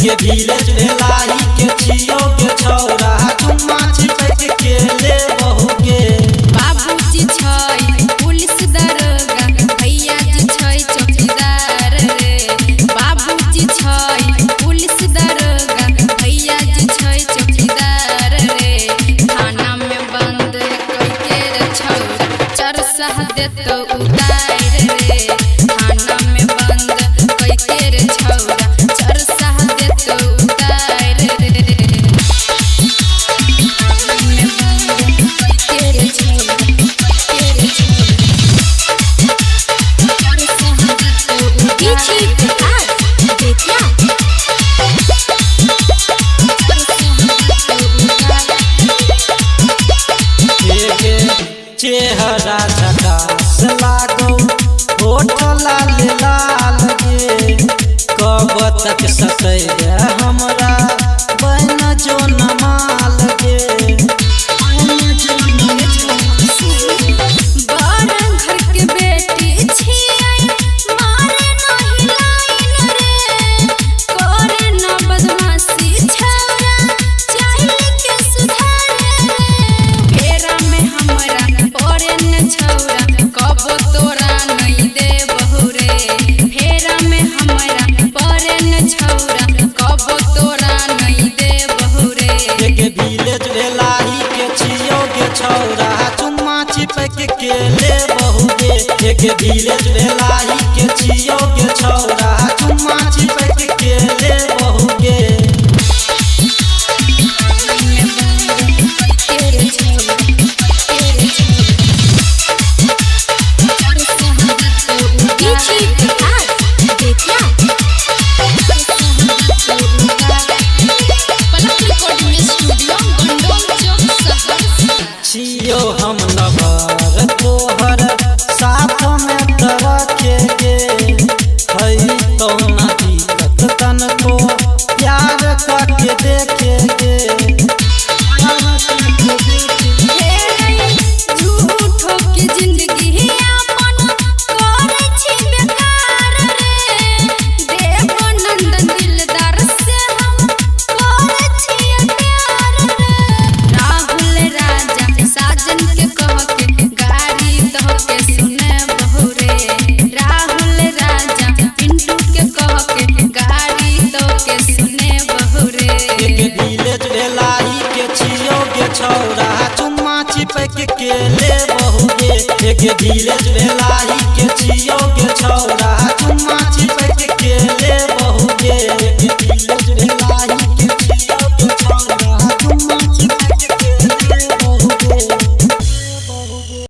के विलेज भेलाही के छियो के छौरा चुम्मा चिपक के ले बहु के। बाबूजी छै पुलिस दरोगा, भैया जी छै चौकीदार रे। बाबूजी छै पुलिस दरोगा, भैया जी छै चौकीदार रे। थाना में बंद कइके रे छौरा, चरसा देतौ उतार रे। थाना में बंद कइके रे छौरा, चरसा देतौ उतार रे। में बंद कइके रे छौरा, कइके रे छौरा, चरसा देतौ डीजे उतार। विकास बेतिया। के चेहरा झकास लागो, होठ लाल लाल गे। कब तक सतैबे हमरा बन जो नमाल गे। बड़ घर के बेटी छियै, मारे नहीं लाइन रे। करे न बदमाशी छौरा, चाइल के सुधारे रे। फेरा में हमरा पड़े न छौरा, कबो तोरा नहीं देबहु रे। फेरा में हमरा पड़े न छौरा, कबो तोरा नहीं देबहु रे। के विलेज भेलाही के छियो के छौरा चुम्मा चिपक के ले बहु गे। के विलेज भेलाही के छियो के छौरा चुम्मा चिपक के ले बहु गे। में बंद कइके रे छौरा, कइके रे छौरा, चरसा देतौ डीजे उतार। विकास बेतिया। पलक रिकॉर्डिंग स्टूडियो, गंडोल चौक, सहरसा। छियो हम लवर तोहर साथ में त रखे गे। है तो ना दिक्कत तनको प्यार करके देखे गे। हे झूठो के जिंदगी अपन करे छी बेकार रे। देव नंदन दिलदार से हम करे छी प्यार रे। राहुल राजा साजन के कह के गारी दह के सुने बहु रे। राहुल राजा पिंटू के कह के गारी दह के सुने बहु रे। के विलेज भेलाही के छियो के छौरा चुम्मा चिपक के ले बहु गे। के विलेज भेलाही के छियो के।